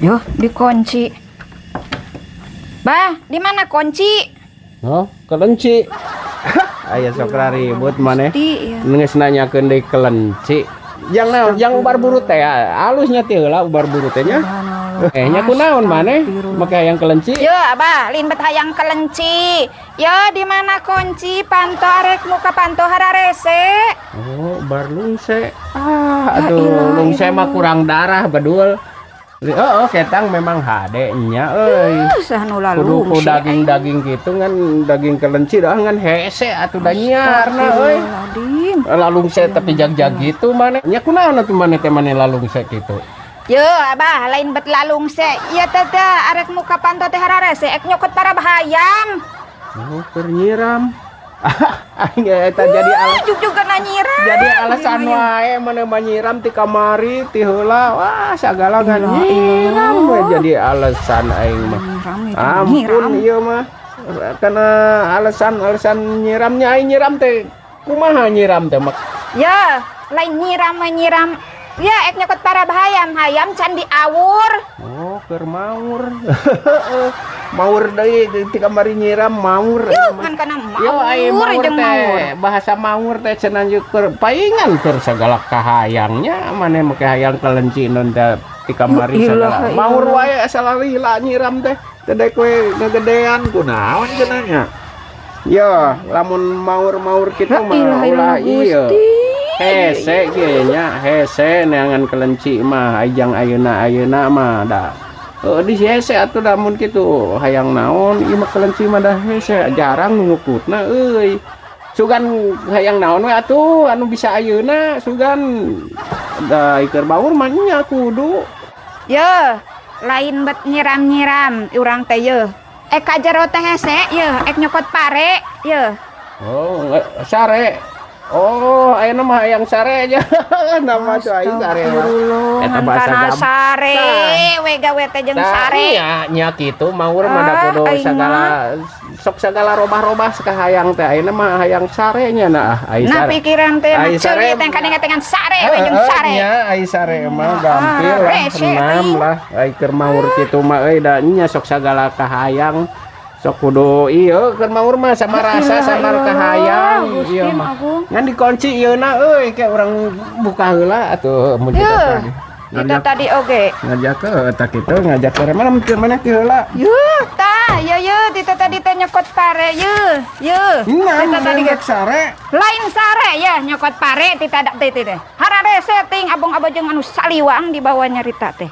Yo, dikunci. Bah, di mana kunci? Oh, kelenci. Aya sok ribut maneh. Di, ya. Geus nanyakeun deui kelenci. Jang naon? Jang ubar buru teh alusnya teh heula ubar buru teh nya. Eh, nya kunaon maneh? Make hayang kelenci? Yo, Abah, lin bet hayang kelenci. Yo, di mana kunci? Panto arek muka panto hararese. Oh, bar lungse. Ah, Ya aduh, ilah, lungse ilah. Mah kurang darah bedul. Oh, ketang memang hade nya euy. Sah nu Kudu ku lalungse. daging-daging gitu ngan daging kelenci dah ngan hese atuh da nyiarna euy. Astagfirullahaladzim. Lalungse tapi jag-jag gitu maneh. Nya kunaon atuh maneh teh maneh lalungse kitu? Yo, Abah, lain bet lalungse. Iya teh teh arek muka panto teh hararese ek nyokot para bahayam. Oh, keur nyiram. Aing eta jadi Juk juga na nyiram. Jadi alasan wae maneh mah nyiram ti kamari ti heula, wah, sagala ngan nyiram we jadi alasan aing mah. Nyiram itu, Ampun nyiram. Ieu mah karena alasan-alasan nyiramnya. Aing nyiram teh kumaha nyiram teh mak? Ya, lain nyiram mah nyiram. Ya, ek nyokot para bahayam, hayam can diawur. Oh, keur maur. Maur deui ti kamari nyiram maur. Yuh, ngan kana Yo, ai maur maur jeung teh maur. Bahasa maur teh cenah keur paingan keur sagala kahayangnya maneh make hayang kelenci non teh ti kamari Ilah, sagala. ilah. Maur wae asal lila nyiram teh. Teh dek we ngegedean kunaon cenah nya. Yo, lamun maur-maur kitu La mah ilaha ulah illallah, ieu. Gusti. Hese kieu nya, hese neangan kelenci mah ajang ayeuna-ayeuna mah da. Heuh, di hese atuh da mun kitu hayang naon ieu mah kelenci mah da hese jarang nu ngukutna euy. Sugan hayang naon we atuh anu bisa ayeuna sugan da keur baur mah nya kudu. Yo, lain bet nyiram-nyiram urang teh ye. Ek ka jero teh hese ye, ek nyokot pare ye. Oh, sare. Oh, ayeuna mah hayang sare aja. Nama tuh aing sare mah. Astagfirullah, Eta ngan bahasa kana gampang. Sare, we gawe teh jeung Tah, sare. iya, nya kitu maur mah da Ah, kudu aing sagala sok sagala robah-robah sakahayang teh ayeuna mah hayang sare nya nah ai Nah, sare. pikiran teh Ai mah sare. ceuli teh kadang-kadang sare we jeung Heeh, sare. nya ai sare mah gampil lah, rese senam teuing. Lah. Ai keur maur kitu mah euy da nya sok sagala kahayang. Sok kudu ieu keur maur mah sama rasa Ilah, sama ilah, kahayang Gusti ieu mah. Agung. Ngan dikunci ieuna euy kayak urang buka heula atuh mun kita Yeuh, tadi. kita tadi oge. Ngajak ke eta kitu ngajak ke mana mun mana ke heula. Yuh, tah, ye ye, tita tadi teh nyokot pare, ye, ye. Nah, Tita tadi tadi sare. Lain sare ya nyokot pare tita dak teh teh. Hararese ting abong-abong jeung anu saliwang di bawah nyarita teh.